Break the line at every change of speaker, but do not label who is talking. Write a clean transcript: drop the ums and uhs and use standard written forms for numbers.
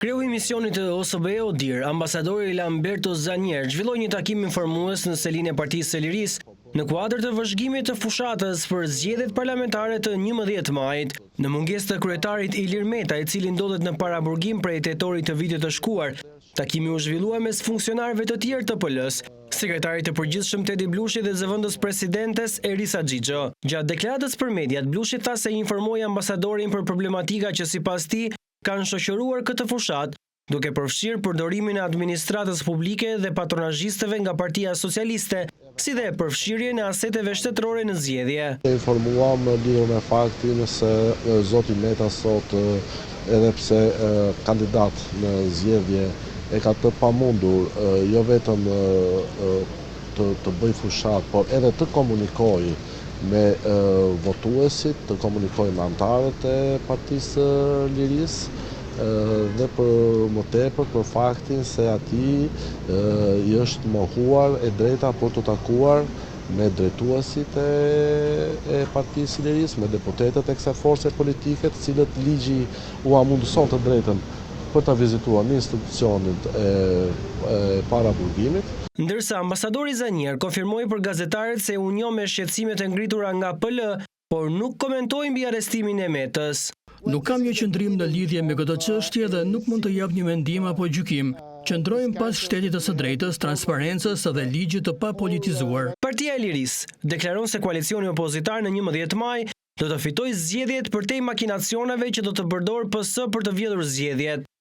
Kreu i misionit të OSBE-ODIHR, ambasadori Lamberto Zannier, zhvilloi një takim informues në selinë e Partisë së Lirisë, në kuadër të vëzhgimit të fushatës për zgjedhjet parlamentare të 11 majit. Në mungesë të kryetarit Ilir Meta, i cili ndodhet në paraburgim prej tetorit të vitit të shkuar, takimi u zhvillua mes funksionarëve të tjerë të PL-së, sekretarit të përgjithshëm Tedi Blushi dhe zëvendës presidentes Erisa Xhixho. Gjatë deklaratës për mediat, Blushi tha se informoi ambasadorin për problematika që sipas tij kanë shoqëruar këtë fushatë, duke përfshirë përdorimin e administratës publike dhe patronazhistëve nga Partia Socialiste, si dhe përfshirjen e aseteve shtetërore në zgjedhje.
E informuam lidhur me faktin se zoti Meta sot edhe pse kandidat në zgjedhje e ka të pamundur jo vetëm të të bëjë fushatë, por edhe të komunikojë me votuesit, të komunikojë me anëtarët e Partisë së Lirisë dhe për më tepër për faktin se atij i është mohuar e drejta për t'u takuar me drejtuesit e Partisë së Lirisë, me deputetët e kësaj force politike, të cilët ligji ua mundëson të drejtën për ta vizituar në institucionin e paraburgimit.
Ndërsa ambasadori Zannier konfirmoi për gazetarët se u njoh me shqetësimet e ngritura nga PL, por nuk komentoi mbi arrestimin e Metës.
Nuk kam një qëndrim në lidhje me këtë çështje dhe nuk mund të jap një mendim apo gjykim. Qëndrojmë pas shtetit të së drejtës, transparencës dhe ligjit të papolitizuar.
Partia e Lirisë deklaron se koalicioni opozitar në 11 maj do të fitojë zgjedhjet përtej makinacioneve që do të përdorë PS për të vjedhur zgjedhjet.